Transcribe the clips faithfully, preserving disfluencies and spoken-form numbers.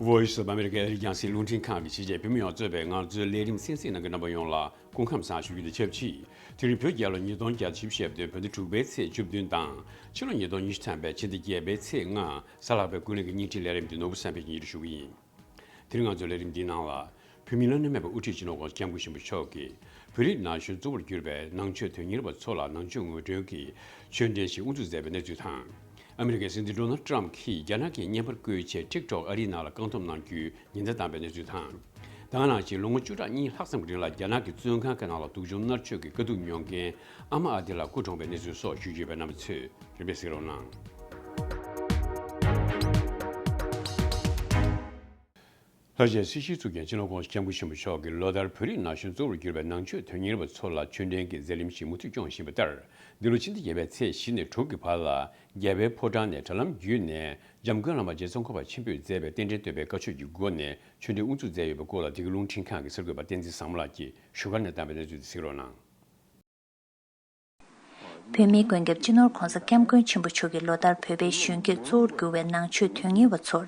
Voice of America ཨ་རིའི་རྒྱང་སྲིང་རླུང་འཕྲིན་ཁང་གི་ཕྱི་རྒྱལ་བོད་མི་ཡོངས་གཙོས་པའི་ང་ཚོའི་ལས་རིམ་གསན་གཟིགས་གནང་མཁན་རྣམ་པ་ཡོངས་ལ་སྐུ་ཁམས་བཟང་ཞུ་རྒྱུ་དང་ཆབས་ཅིག་དེ་རིང་བོད་རྒྱལ་ལོ་ཉིས་སྟོང་བརྒྱ་བཞི་བཅུ་ཞེ་བདུན། བོད་ཟླ་དྲུག་པའི་ཚེས་བཅུ་བདུན་དང་། ཕྱི་ལོ་ཉིས་སྟོང་ཉི་ཤུ་ཐམ་པའི་ཕྱི་ཟླ་བརྒྱད་པའི་ཚེས་ལྔ། གཟའ་ལྷག་པའི་ཀུན་གླེང་གི་བརྙན་འཕྲིན་ལས་རིམ་འདི་ནོར་བུ་བསམ་འཕེལ་གྱིས་སྙན་སྒྲོན་ཞུ་གི་ཡིན། དེ་རིང་ང་ཚོའི་ལས་རིམ་འདིའི་ནང་ལ། བོད་མིའི་བླ་ན་མེད་པའི་དབུ་ཁྲིད་སྤྱི་ནོར་༸གོང་ས་༸སྐྱབས་མགོན་ཆེན་པོ་མཆོག་གིས་བོད་རིགས་ན་གཞོན་གཙོ་བོར་གྱུར་པའི་ནང་ཆོས་དོན་གཉེར་བ་ཚོ་ལ་ནང་ཆོས་ངོ་སྤྲོད་ཀྱི་ཆོས་འབྲེལ་ཞིག་དབུ་འཛུགས་མཛད་པའི་གནས་ཚུལ་དང་། ཨ་མི་རི་ཀའི་སྲིད་འཛིན་ཌོ་ནལ་ཊམ་གྱིས་རྒྱ་ནག་གི་བརྙན་པར་བཀོལ་ཆེད་ཊིག་ཊོག་ཨ་རིའི་ནང་ལ་བཀག་སྡོམ་གནང་རྒྱུའི་ཉེན་བརྡ་བཏང་བའི་གནས་ཚུལ་དང་། ད་ག་ནང་བཞིན་ལོ་ངོ་བཅུ་ཕྲག་གཉིས་ལྷག་ཙམ་གྱི་རིང་ལ་རྒྱ་ནག་གི་བཙོན་ཁང་གི་ནང་ལ་སྡུག་སྦྱོང་མནར་གཅོད་ཀྱི་དཀའ་སྡུག་མྱོང་མཁན་ཨ་མ་ཨ་དི་ལགས་སྐུ་གྲོངས་པའི་གནས་ཚུལ་སོགས་ཞུ་རྒྱུ་ཡོད་པས་རྣམ་པ་ཚོས་རིམ་པས་གཟིགས་རོགས་གནང་། ལྷོ་རྒྱའི་སྲིད་སྤྱི་གཙུག་རྒྱན་སྤྱི་ནོར་༸གོང་ས་༸སྐྱབས་མགོན་ཆེན་པོ་མཆོག་གིས་ལོ་ལྟར་བོད་རིགས་ན་གཞོན་གཙོ་བོར་གྱུར་པའི་ནང་ཆོས་དོན་གཉེར་བ་ཚོ་ལ་ཆོས་འབྲེལ་གྱི་མཛད་རིམ་ཞིག་མུ་མཐུད་སྐྱོང་བཞིན་པ་ལྟར། འདི་ལོ་ཕྱི་ཟླ་བརྒྱད་པའི་ཚེས་བཞི་ནས་དྲུག་གི་བར་ལ་རྒྱལ་བའི་ཕོ་བྲང་ནས་དྲ་ལམ་བརྒྱུད་ནས་འཇམ་མགོན་བླ་མ་རྗེ་ཙོང་ཁ་པ་ཆེན་པོས་མཛད་པའི་རྟེན་འབྲེལ་བསྟོད་པའི་བཀའ་ཆོས་ཀྱི་སྒོ་ནས་ཆོས་འབྲེལ་དབུ་འཛུགས་མཛད་ཡོད་པའི་སྐོར་ལ། འདི་ག་རླུང་འཕྲིན་ཁང་གི་གསར་འགོད་པ་བསྟན་འཛིན་བཟང་མོ་ལགས་ཀྱིས་བཞུགས་སྒར་ནས་བཏང་བའི་གནས་ཚུལ་དེ་གཟིགས་རོགས་གནང་། བོད་མིའི་མགོན་སྐྱབས་སྤྱི་ནོར་༸གོང་ས་༸སྐྱབས་མགོན་ཆེན་པོ་མཆོག་གིས་ལོ་ལྟར་བོད་པའི་གཞོན་སྐྱེས་གཙོ་བོར་གྱུར་བའི་ནང་ཆོས་དོན་གཉེར་བ་ཚོར་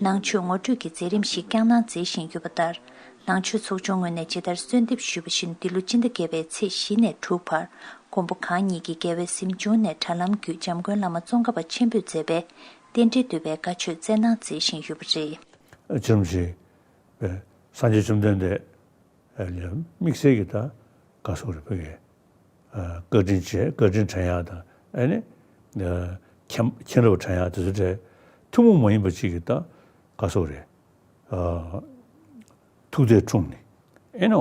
ནང་ཆོས་ངོ་སྤྲོད་ཀྱི་མཛད་རིམ་ཞིག་བསྐྱངས་གནང་མཛད་བཞིན་ཡོད་པ་ལྟར། ནང་ཆོས་ཚོགས་ཆུང་ངོས་ནས་ཇི་ལྟར་གསོལ་འདེབས་ཞུས་པ་བཞིན། འདི་ལོ་སྤྱི་ཟླ་བརྒྱད་པའི་ཚེས་བཞི་ནས་དྲུག་བར་མགོན་པོ་གང་ཉིད་ཀྱི་རྒྱལ་བའི་གཟིམ་ཆུང་ནས་དྲ་ལམ་བརྒྱུད་འཇམ་མགོན་བླ་མ་ཙོང་ཁ་པ་ཆེན་པོས་མཛད་པའི་རྟེན་འབྲེལ་བསྟོད་པའི་བཀའ་ཆོས་སྩལ་གནང་མཛད་བཞིན་ཡོད་པ་རེད། ཅི་རིམ་ཞིག་པའི་སངས་རྒྱས་བཅོམ་ལྡན་འདས་ལ་དམིགས་བསལ་གྱི་ད་ག་སོགས་རེ་བོད་ཀྱི་བཀའ་དྲིན་ཆེ། བཀའ་དྲིན་དྲན་ཡག་དང་། ཨ་ནི་མཁྱེན་མཁྱེན་རབ་དྲན་ཡག་དེ་ཚོ་གྲས་ཐུན་མོང་མ་ཡིན་པ་ཅིག་གི་ད་ག་སོགས་རེ་ཐུགས་གཏད་འཁྲུངས་ནས། ཨེ་ནོ།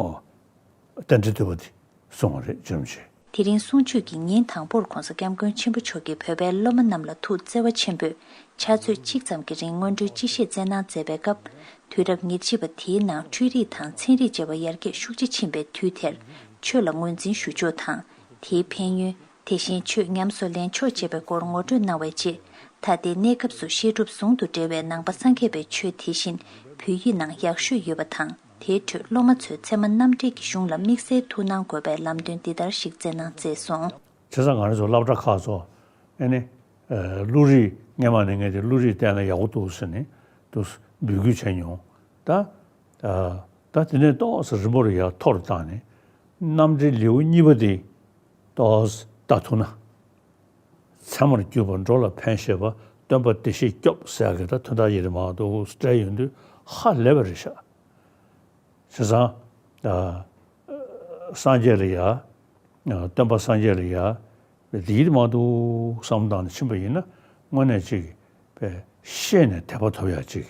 རྟེན་འབྲེལ་བསྟོད་པ་དེ་གསུངས་པ་རེད། ཅི་རིམ་ཞིག་དེ་རིང་གསུང་ཆོས་ཀྱི་ཉིན་དང་པོར་༸གོང་ས་༸སྐྱབས་མགོན་ཆེན་པོ་མཆོག་གིས་བོད་པའི་སློབ་མ་རྣམས་ལ་ཐུགས་བརྩེ་བ་ཆེན་པོས་ཕྱག་ཚོད་གཅིག་ཙམ་གྱི་རིང་སྔོན་འགྲོའི་སྤྱི་བཤད་སྩལ་གནང་མཛད་པའི་སྐབས། དུས་རབས་ཉེར་གཅིག་པ་དེའི་ནང་འཕྲུལ་རིག་དང་ཚན་རིག་བཅས་པ་ཡར་རྒྱས་ཤུགས་ཆེ་ཕྱིན་པའི་དུས་དེར་ཆོས་ལ་ངོས་འཛིན་ཞུ་ཕྱོགས་དང་། དེའི་ཕན་ཡོན། དེ་བཞིན་ཆོས་ཉམས་སུ་ལེན་ཕྱོགས་བཅས་པའི་སྐོར་ངོ་སྤྲོད་གནང་བའི་རྗེས། ད་ལྟའི་གནས་སྐབས་སུ་བཤད་སྒྲུབ་ཟུང་དུ་འབྲེལ་བའི་ནང་པ་སངས་རྒྱས་པའི་ཆོས་དེ་བཞིན་བོད་ཡིག་ནང་ཡག་ཤོས་ཡོད་པ་དང་། དེའི་ཁྲོད་སློབ་མ་ཚོས་ཚད་མ་རྣམ་འགྲེལ་གྱི་གཞུང་ལ་དམིགས་བསལ་ཐུགས་སྣང་དགོས་པའི་ལམ་སྟོན་འདི་ལྟར་ཞིག་སྩལ་གནང་མཛད་སོང་། བྱས་ཙང་ང་རང་ཚོ་སློབ་གྲྭ་ཁག་ཚོ་ཨེ་ནི། ཨ་བློ་རིག་སྔས་མ་ནས་ངས་དེ་བློ་རིག་བསྟན་ན་ཡག་པོ་འདུག་ཟེར་ནས་འདུག་འབོད་སྐུལ་བྱས་མྱོང་། ད་ཨ་ད་དེ་ནས་ཏོག་ཙམ་རིམ་པར་ཡར་མཐོ་རུ་བཏང་ནས་རྣམ་འགྲེལ་ལེའུ་གཉིས་པ་དེ་ཏོག་ཙམ་ལྟ་ཐུབ་ན། ཚད་མར་གྱུར་པ་འགྲོ་ལ་ཕན་ཞེས་པ། སྟོན་པ་བདེ་གཤེགས་སྐྱོབ་ཟེར་ཡག་གི་ད་དོན་དག་ཡིན་རེད་མ་གཏོགས་སྤྲད་ཡོང་དུས་ཧ་ལས་པ་རེད་ཤག་བྱས་ཙང་། ཨ་སངས་རྒྱས་ལ་ཡ། ཨ་སྟོན་པ་སངས་རྒྱས་ལ་ཡ། འདི་ཡིན་མ་འདུག་བསམ་བློ་བཏང་ནས་ཕྱིན་པ་ཡིན་ན་དངོས་གནས་ཅིག་པའི་ཤེས་ནས་དད་པ་ཐོབ་ཡག་ཅིག་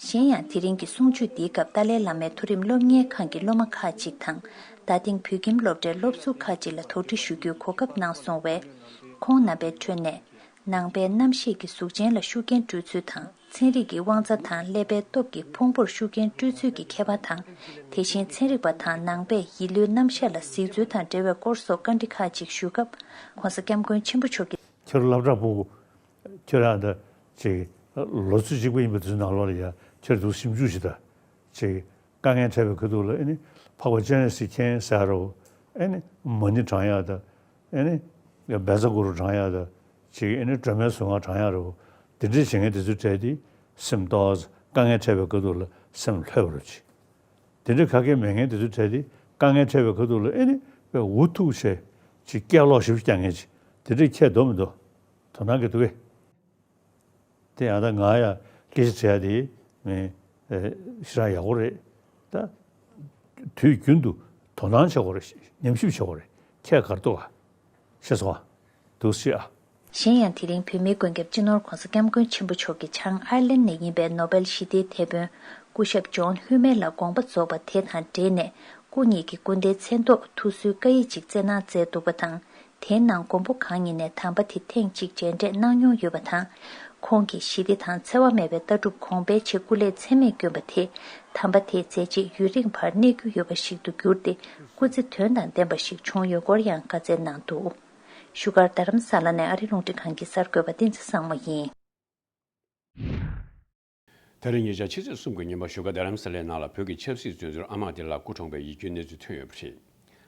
གཞན་ཡང་དེ་རིང་གི་གསུང་ཆོས་འདིའི་སྐབས་ཏཱ་ལའི་བླ་མའི་མཐོ་རིམ་སློབ་གཉེར་ཁང་གི་སློབ་མ་ཁག་ཅིག་དང་། རྡ་སྟེང་བོད་ཁྱིམ་སློབ་གྲྭའི་སློབ་ཟུར་ཁག་ཅིག་ལ་དོགས་འདྲི་ཞུ་རྒྱུའི་གོ་སྐབས་གནང་སོང་བས། ཁོང་རྣམ་པའི་ཁྲོད་ནས། ནང་པའི་རྣམ་ཤེས་ཀྱིས་གཟུགས་ཅན་ལ་ཤུགས་རྐྱེན་སྤྲོད་ཚུལ་དང་། ཚན་རིག་གི་དབང་རྩ་དང་ཀླད་པའི་སྟོབས་ཀྱིས་ཕུང་པོར་ཤུགས་རྐྱེན་སྤྲོད་ཚུལ་གྱི་ཁྱད་པར་དང་། དེ་བཞིན་ཚན་རིག་པ་དང་ནང་པས་ཡིད་བློའི་རྣམ་གཞག་ལ་གཟིགས་ཚུལ་དང་འབྲེལ་བའི་སྐོར་སོགས་བཀའ་འདྲི་ཁག་ཅིག་ཞུ་སྐབས། ༸གོང་ས་༸སྐྱབས་མགོན་ཆེན་པོ་མཆོག་གིས། ཁྱོད་སློབ་གྲྭ་ཕྲུ་གུ། ཁྱོད་རང་ད་ཅིག་ལོ་ཚོད་གཅིག་པ་ཡིན་པ་དེ་ཚོའི་ནང་ལོགས་ལ་ཡ་ཁྱོད་ཚོ་ཞིབ་འཇུག་བྱེད་ད། ཅིག་དཀའ་ངལ་འཕྲད་པའི་ཁ་ཐུག་ལ་ཨེ་ནི་འཕགས་པ་སྤྱན་རས་གཟིགས་མཁྱེན་ཟེར་རོ། ཨེ་ནི་མ་ཎི་བགྲང་ཡག་ད། ཨེ་ནི་བཛྲ་གུ་རུ་བགྲང་ཡག་ད། ཅིག་ཨེ་ནི་སྒྲོལ་མའི་གཟུངས་སྔགས་བགྲང་ཡག་རོ། དེ་འདྲའི་བྱེད་མཁན་དེ་ཚོའི་གྲས་དེ་སེམས་ཏོག་ཙམ་དཀའ་ངལ་འཕྲད་པའི་ཁ་ཐུག་ལ་སེམས་ལྷོད་པ་རོ་ཅིག་དེ་འདྲའི་ག་གེ་མེད་མཁན་དེ་ཚོའི་གྲས་དེ་དཀའ་ངལ་འཕྲད་པའི་ཁ་ཐུག་ལ་ཨེ་ནི་དཔེ་འུ་ཐུག་བྱས་ཅིག་སྐད་ལོག་ཞིབ་རྒྱག་མཁན་ཅིག་དེ་འདྲའི་ཁྱད་འདུག་མི་འདུག་དོ་སྣང་གི་འདུག་གས། དེ་ཡང་ད་ང་ཡང་སྐད་ཆ་དྲི་ཡ་དེ་མི་ཨེ་ཞེ་དྲག་ཡག་པོ་རེད། ད་དུས་རྒྱུན་དུ་དོ་སྣང་བྱེད་དགོས་རེད། ཉམས་ཞིབ་བྱེད་དགོས་རེད། ཁྱད་ག་རེ་འདུག་ག་ཤེས་སོང་ཨ། འདུག་སེ་ཨ། གཞན་ཡང་དེ་རིང་བོད་མིའི་མགོན་སྐྱབས་སྤྱི་ནོར་༸གོང་ས་༸སྐྱབས་མགོན་ཆེན་པོ་མཆོག་གིས་བྱང་ཨར་ལན་ནས་ཡིན་པའི་ནོ་བེལ་ཞི་བདེའི་དེད་དཔོན་སྐུ་ཞབས་ཇོན་ཧུ་མེ་ལ་དགོངས་པ་རྫོགས་པ་དེ་དང་འབྲེལ་ནས་སྐུ་ཉིད་ཀྱི་སྐུ་ཟླའི་མཚན་ཐོག་ཐུགས་གསོའི་བཀའ་ཡིག་ཅིག་བསྩལ་གནང་མཛད་འདུག་པ་དང་། དེའི་ནང་མགོན་པོ་གང་ཉིད་ནས་དམ་པ་དེ་ཐེངས་གཅིག་མཇལ་འཕྲད་གནང་མྱོང་ཡོད་པ་དང་། ཁོང་གིས་ཞི་བདེ་དང་འཚེ་བ་མེད་པའི་ལྟ་གྲུབ་གོང་འཕེལ་ཆེད་སྐུ་ལས་ཚད་མེད་བསྐྱོན་པ་དེ། དམ་པ་དེའི་མཛད་རྗེས་ཡུན་རིང་བར་གནས་རྒྱུ་ཡོད་པ་ཞིག་ཏུ་གྱུར་ཏེ། སྐུ་ཚེ་དོན་དང་ལྡན་པ་ཞིག་བྱུང་ཡོད་སྐོར་ཡང་བཀའ་སྩལ་གནང་འདུག་བཞུགས་སྒར་རྡ་རམ་ས་ལ་ནས་ཨ་རིའི་རླུང་འཕྲིན་ཁང་གི་གསར་འགོད་པ་བསྟན་འཛིན་བཟང་མོ་ཡིན། ད་རེས་ཉེ་ཆར་ཕྱི་ཚེས་གསུམ་གྱི་ཉིན་མོ་བཞུགས་སྒར་རྡ་རམ་ས་ལའི་ནང་ལ་བོད་ཀྱི་ཆབ་སྲིད་བཙོན་ཟུར་ཨ་མ་བདེ་ལགས་སྐུ་གྲོངས་པའི་ཡིད་སྐྱོའི་གནས་ཚུལ་ཐོན་ཡོད་པ་རེད།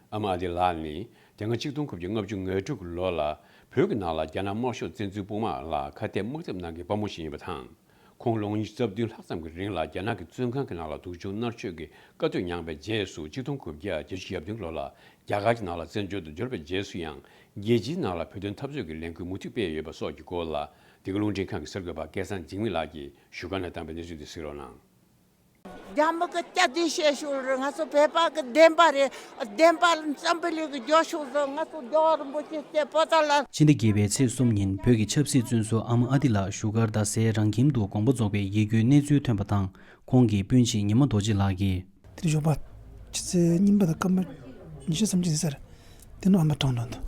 ཨ་མ་བདེ་ལགས་ནི་དེ་སྔ་གཅིག་སྟོང་དགུ་བརྒྱ་ལྔ་བཅུ་ང་དྲུག་གི་ལོ་ལ་བོད་ཀྱི་ནང་ལ་རྒྱ་ནག་དམར་ཤོག་བཙན་འཛུལ་དཔུང་དམག་ལ་ཁ་གཏད་དམག་འཐབ་གནང་མཁན་དཔའ་མོ་ཞིག་ཡིན་པ་དང་། ཁོང་ལོ་ངོ་ཉི་ཤུ་རྩ་བདུན་ལྷག་ཙམ་གྱི་རིང་ལ་རྒྱ་ནག་གི་བཙོན་ཁང་གི་ནང་ལ་སྡུག་སྦྱོང་མནར་གཅོད་ཀྱི་དཀའ་སྡུག་མྱངས་པའི་རྗེས་སུ། གཅིག་སྟོང་དགུ་བརྒྱ་བརྒྱད་ཅུ་གྱ་བདུན་ལོ་ལ་རྒྱ་གར་གྱི་ནང་ལ་བཙན་བྱོལ་དུ་འབྱོར་བའི་རྗེས་སུ་ཡང་། རྒྱལ་སྤྱིའི་ནང་ལ་བོད་དོན་འཐབ་རྩོད་ཀྱི་ལས་འགུལ་མུ་མཐུད་སྤེལ་ཡོད་པ་སོགས་ཀྱི་སྐོར་ལ། འདི་ག་རླུང་འཕྲིན་ཁང་གི་གསར་འགོད་པ་སྐལ་བཟང་འཇིགས་མེད་ལགས་ཀྱིས་བཞུགས་སྒར་ནས་བཏང་བའི་གནས་ཚུལ་དེ་གཟིགས་རོགས་གནང་། རྒྱ་མི་གི་སྐྱ་དེ་བཤད་ཤོག་རེད། ང་ཚོ་བོད་པ་གི་བདེན་པ་རེད། བདེན་པ་ལ་འཛམ་བུ་གླིང་གི་རྒྱོ་ཤོག་ཟེར། ང་ཚོ་རྒྱལ་བ་རིན་པོ་ཆེ་སྐྱེས་པོ་ཏ་ལ། ཕྱི་ཟླ་བརྒྱད་པའི་ཚེས་གསུམ་ཉིན་བོད་ཀྱི་ཆབ་སྲིད་བཙོན་ཟུར་ཨ་མ་ཨ་ཏི་ལགས་བཞུགས་སྒར་རྡ་སའི་རང་ཁྱིམ་དུ་དགོངས་པ་རྫོགས་པའི་ཡིད་སྐྱོའི་གནས་ཚུལ་ཐོན་པ་དང་། ཁོང་གི་སྤུན་མཆེད་ཉི་མ་རྡོ་རྗེ་ལགས་ཀྱིས། དེ་རིང་ཞོགས་པ་ཕྱི་ཚེས་གཉིས་པ་དང་སྐར་མ་ཉི་ཤུ་རྩ་གཅིག་ཟེར། དེ་ནང་ཨ་མ་གྲོངས་འགྲོ་འདུག་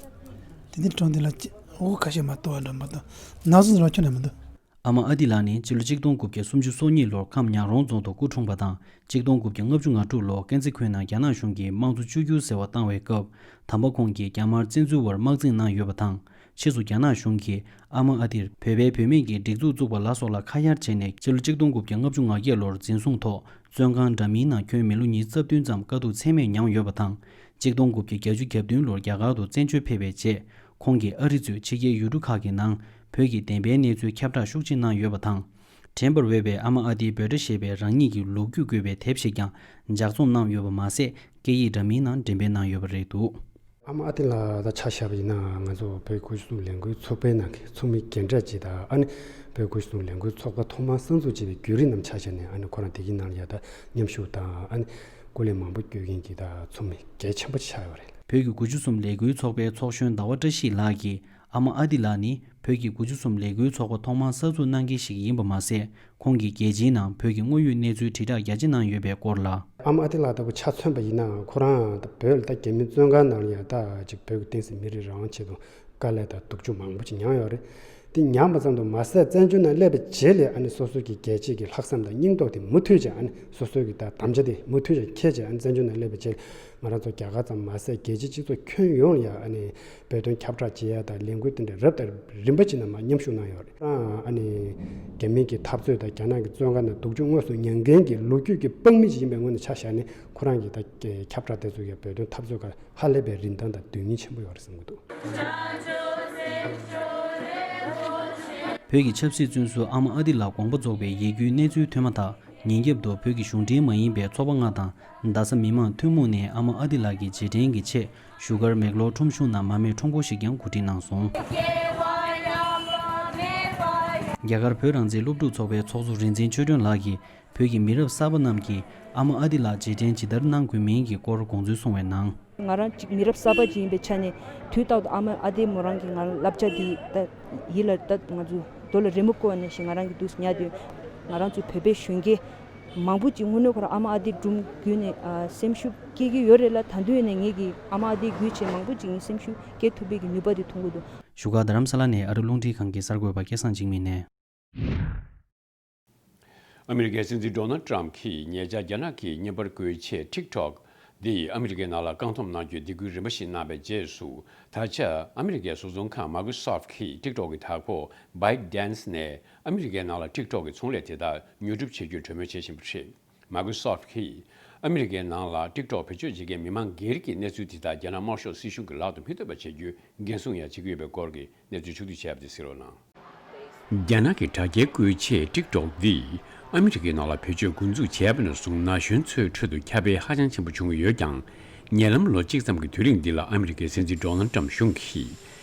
དེ་འདི་གྲོངས་དེ་ལ་ཅི་འོ་ཁ་ཤས་མ་གཏོགས་འགྲོ་མ་གཏོགས་ན་ཟུག་ཟེར་བ་ཁྱོན་ནས་མི་འདུག་ཨ་མ་ཨ་ཏི་ལགས་ནི་སྤྱི་ལོ་གཅིག་སྟོང་དགུ་བརྒྱ་སུམ་ཅུ་སོ་གཉིས་ལོར་ཁམས་ཉག་རོང་རྫོང་དུ་སྐུ་འཁྲུངས་པ་དང་། གཅིག་སྟོང་དགུ་བརྒྱ་ལྔ་བཅུ་ང་དྲུག་ལོར་ཀན་ཛི་ཁུན་ནང་རྒྱ་ནག་གཞུང་གིས་དམངས་གཙོ་བཅོས་བསྒྱུར་ཟེར་བ་བཏང་བའི་སྐབས། དམ་པ་ཁོང་གིས་རྒྱ་དམར་བཙན་འཛུལ་བར་དམག་འཛིང་གནང་ཡོད་པ་དང་། ཕྱིས་སུ་རྒྱ་ནག་གཞུང་གིས་ཨ་མ་ཨ་ཏིར་བོད་པའི་བུད་མེད་ཀྱི་སྒྲིག་འཛུགས་བཙུགས་པ་ལ་སོགས་ལ་ཁ་གཡར་བྱས་ནས། སྤྱི་ལོ་གཅིག་སྟོང་དགུ་བརྒྱ་ལྔ་བཅུ་ང་བརྒྱད་ལོར་འཛིན་བཟུང་ཐོག་བཙོན་ཁང་འདྲ་མིན་ནང་ཁྱོན་མི་ལོ་ཉི་ཤུ་རྩ་བདུན་ཙམ་དཀའ་སྡུག་ཚད་མེད་མྱངས་ཡོད་པ་དང་། གཅིག་སྟོང་དགུ་བརྒྱ་བརྒྱད་ཅུ་གྱ་བདུན་ལོར་རྒྱ་གར་དུ་བཙན་བྱོལ་ཕེབས་པའི་རྗེས། ཁོང་གིས་ཨ་རི་གཙོས་ཕྱི་རྒྱལ་ཡུལ་གྲུ་ཁག་གི་ནང་བོད་ཀྱི་བདེན་པའི་གནས་ཚུལ་ཁྱབ་བསྒྲགས་ཤུགས་ཆེ་གནང་ཡོད་པ་དང་། དྲན་པར་འོས་པའི་ཨ་མ་ཨ་ཏིའི་འབོད་སྒྲ་ཞེས་པའི་རང་ཉིད་ཀྱི་ལོ་རྒྱུས་བཀོད་པའི་དེབ་ཞིག་ཀྱང་ལྗགས་རྩོམ་གནང་ཡོད་པ་མ་ཟད། སྐད་ཡིག་འདྲ་མིན་ནང་འགྲེམས་སྤེལ་གནང་ཡོད་པ་རེད་འདུག་ཨ་མ་ཨ་ཏི་ལགས་ད་ཆ་བཞག་པ་ཡིན་ན། ང་ཚོ་བོད་དགུ་བཅུ་གསུམ་ལས་འགུལ་ཚོགས་པའི་ནང་གི་ཚོགས་མི་རྒན་གྲས་ཅིག་དང་། ཨ་ནི་བོད་དགུ་བཅུ་གསུམ་ལས་འགུལ་ཚོགས་པ་ཐོག་མར་གསར་འཛུགས་བྱས་པའི་བརྒྱུད་རིམ་རྣམས་ཆ་བཞག་ནས། ཨ་ནི་ཁོ་རང་དེ་གི་ནང་ལ་ཡ་ད་མཉམ་ཞུགས་དང་། ཨ་ནི་སྐུ་ལས་མང་པོ་བསྐྱོན་མཁན་གྱི་ད་ཚོགས་མི་གལ་ཆེན་པོ་ཆགས་ཡོད་རེད། བོད་ཀྱི་དགུ་བཅུ་གསུམ་ལས་འགུལ་ཚོགས་པའི་ཚོགས་གཞོན་ཟླ་བ་བཀྲ་ཤིས་ལགས་ཀྱིས། ཨ་མ་ཨ་ཏི་ལགས་ནི་བོད་ཀྱི་དགུ་བཅུ་གསུམ་ལས་འགུལ་ཚོགས་པ་ཐོག་མར་གསར་འཛུགས་གནང་མཁན་ཞིག་ཡིན་པ་མ་ཟད། ཁོང་གིས་རྒྱལ་སྤྱིའི་ནང་བོད་ཀྱི་དངོས་ཡོད་གནས་ཚུལ་དྲིལ་བསྒྲགས་རྒྱ་ཆེ་གནང་ཡོད་པའི་སྐོར་ལ། ཨ་མ་ཨ་ཏི་ལགས་ལྟ་བུ་ཆ་མཚོན་པ་ཡིན་ན། ཁོ་རང་ད་བོད་ལ་ད་རྒྱ་མི་བཙོན་ཁང་ནང་ལ་ཡ་ད་ཅིག་བོད་ཀྱི་བསྟན་སྲིད་མི་རིགས་རང་དབང་ཆེད་དུ་དཀའ་ལས་དང་སྡུག་སྦྱོང་མང་པོ་ཅིག་མྱངས་ཡོད་རེད། དེ་མྱངས་པ་ཙམ་དུ་མ་ཟད། བཙན་བྱོལ་ནང་སླེབས་པའི་རྗེས་ལ་ཨ་ནི་སོ་སོ་གི་རྒྱལ་གཅེས་ཀྱི་ལྷག་བསམ་དང་སྙིང་སྟོབས་དེ་མུ་མཐུད་ཅིག་ཨ་ནི་སོ་སོ་གི་ད་དམ་བཅའ་དེ་མུ་མཐུད་ཅིག་འཁྱེར་བྱས། ཨ་ནི་བཙན་བྱོལ་ནང་སླེབས་པའི་རྗེས་ལ་ང་རང་ཚོ་རྒྱ་གར་ཙམ་མ་ཟད། རྒྱལ་སྤྱིའི་སྤྱི་ཚོགས་ཁྱོན་ཡོངས་ལ་ཡ་ཨ་ནི་བོད་དོན་ཁྱབ་བསྒྲགས་བྱེད་ཡ་དང་ལས་འགུལ་དེ་འདྲ་རབ་དང་རིམ་པ་ཅིག་ནང་མར་མཉམ་ཞུགས་གནང་ཡོད་རེད། ཨ་ནི་རྒྱ་མི་གི་འཐབ་རྩོད་དང་རྒྱ་ནག་གི་བཙོན་ཁང་ནང་སྡུག་སྦྱོང་དངོས་སུ་མྱངས་མཁན་གྱི་ལོ་རྒྱུས་ཀྱི་དཔང་མི་ཅིག་ཡིན་པའི་ངོས་ནས་ཆ་བཞག་ནས། ཁོ་རང་གི་ད་ཁྱབ་བསྒྲགས་དེ་ཚོ་གི་བོད་དོན་འཐབ་རྩོད་ཁག་ཧ་ལས་པའི་རིན་ཐང་དང་དོན་སྙིང་ཆེན་པོ་ཡོད་རེད་བསམ་གྱི་འདུག་བོད་ཀྱི་ཆབ་སྲིད་བཙོན་ཟུར་ཨ་མ་ཨ་ཏི་ལགས་དགོངས་པ་རྫོགས་པའི་ཡིད་སྐྱོའི་གནས་ཚུལ་ཐོན་མ་ཐག། ཉིན་རྒྱབ་ཏུ་བོད་ཀྱི་གཞུང་འབྲེལ་མ་ཡིན་པའི་ཚོགས་པ་ལྔ་དང་རྡ་ས་མི་མང་ཐུན་མོང་ནས་ཨ་མ་ཨ་ཏི་ལགས་ཀྱི་རྗེས་དྲན་གྱི་ཆེད། བཞུགས་སྒར་མེག་ལོར་ཁྲོམ་གཞུང་ནང་མར་མེ་ཁྲོམ་སྐོར་ཞིག་ཀྱང་གོ་སྒྲིག་གནང་སོང་། རྒྱ་གར་བོད་རང་བཙན་སློབ་ཕྲུག་ཚོགས་པའི་ཚོགས་གཙོ་རིག་འཛིན་ཆོས་སྒྲོན་ལགས་ཀྱིས། བོད་ཀྱི་མི་རབས་གསར་པ་རྣམས་ཀྱིས་ཨ་མ་ཨ་ཏི་ལགས་རྗེས་དྲན་ཇི་ལྟར་གནང་དགོས་མིན་གྱི་སྐོར་དགོངས་ཚུལ་གསུངས་པའི་ནང་། ང་རང་གཅིག་མི་རབས་གསར་པ་ཅིག་ཡིན་པའི་ཆ་ནས། དུས་རྟག་ཏུ་ཨ་མ་ཨ་ཏི་མོ་རང་གིས་ང་ལ་བསླབ་བྱ་འདི་ད་ཡིད་ལ་ད་ང་ཚོ་རྡོ་ལ་རི་མོ་བརྐོས་པ་ནང་བཞིན་ང་རང་གིས་འདུག་ཉར་དུས། ང་རང་ཚོ་བོད་པའི་གཞོན་སྐྱེས་མང་པོ་ཅིག་དངོས་གནས་ཁོ་རང་ཨ་མ་ཨ་ཏི་སྒྲུང་བརྒྱུད་ནས་ཨ་སེམས་ཤུགས་སྐྱེ་གི་ཡོད་རེད་ལ། ད་དུང་ཡིན་ནའི་ངེད་ཀྱིས་ཨ་མ་ཨ་ཏི་བརྒྱུད་བྱས་མང་པོ་ཅིག་ངའི་སེམས་ཤུགས་སྐྱེ་ཐུབ་པའི་གི་ནུས་པ་དེ་ཐོན་གྱི་འདུག་བཞུགས་སྒར་རྡ་རམ་ས་ལ་ནས་ཨ་རི་རླུང་འཕྲིན་ཁང་གི་གསར་འགོད་པ་སྐལ་བཟང་འཇིགས་མེད་ནས། ཨ་མི་རི་ཀའི་སྲིད་འཛིན་ཌོ་ནལ་ཊམ་གྱིས་ཉེ་ཆར་རྒྱ་ནག་གི་བརྙན་པར་བཀོལ་ཆས་ཊིག་ཊོག་འདི་ཨ་མི་རི་ཀའི་ནང་ལ་བཀག་སྡོམ་གནང་རྒྱུའི་སྡིགས་སྐུལ་རིམ་པ་ཞིག་གནང་བའི་རྗེས་སུ། ད་ཆ་ཨ་མི་རི་ཀའི་བཟོ་ཚོང་ཁང་མའི་ཀྲོ་སོབ་ཀྱིས་ཊིག་ཊོག་གི་བདག་པོ་བྷའི་ཏི་ཌེན་སི་ནས་ཨ་མི་རི་ཀའི་ནང་ལ་ཊིག་ཊོག་གི་ཚོང་ལས་དེ་དག་ཉོ་སྒྲུབ་བྱེད་རྒྱུར་གྲོས་མོལ་བྱེད་བཞིན་པ་རེད། མའི་ཀྲོ་སོབ་ཀྱིས་ཨ་མི་རི་ཀའི་ནང་ལ་ཊིག་ཊོག་བེད་སྤྱོད་བྱེད་མཁན་མི་མང་སྒེར་གྱི་གནས་ཚུལ་དེ་དག་རྒྱ་ནག་དམར་ཤོག་སྲིད་གཞུང་གིས་ལག་ཏུ་མི་ཐོབ་པ་བྱེད་རྒྱུའི་འགན་སྲུང་ཡང་བྱེད་ཀྱི་ཡོད་པའི་སྐོར་གྱི་གནས་ཚུལ་ཕྱོགས་བསྡུས་བྱས་པ་དེ་གཟིགས་རོགས་གནང་། རྒྱ་ནག་གི་དྲ་རྒྱའི་བཀོལ་ཆས་ཊིག་ཊོག་འདིས་ཨ་མི་རི་ཀའི་ནང་ལ་བེད་སྤྱོད་འགོ་འཛུགས་བྱས་པ་ནས་བཟུང་ན་གཞོན་ཚོའི་ཁྲོད་དུ་ཁྱབ་སྤེལ་ཧ་ཅང་ཆེན་པོ་བྱུང་ཡོད་ཀྱང་། ཉེ་ལམ་ལོ་གཅིག་ཙམ་གྱི་དུས་རིང་འདི་ལ་ཨ་མི་རི་ཀའི་སྲིད་འཛིན་ཌོ་ནལ་ཊམ་གཞུང་གིས།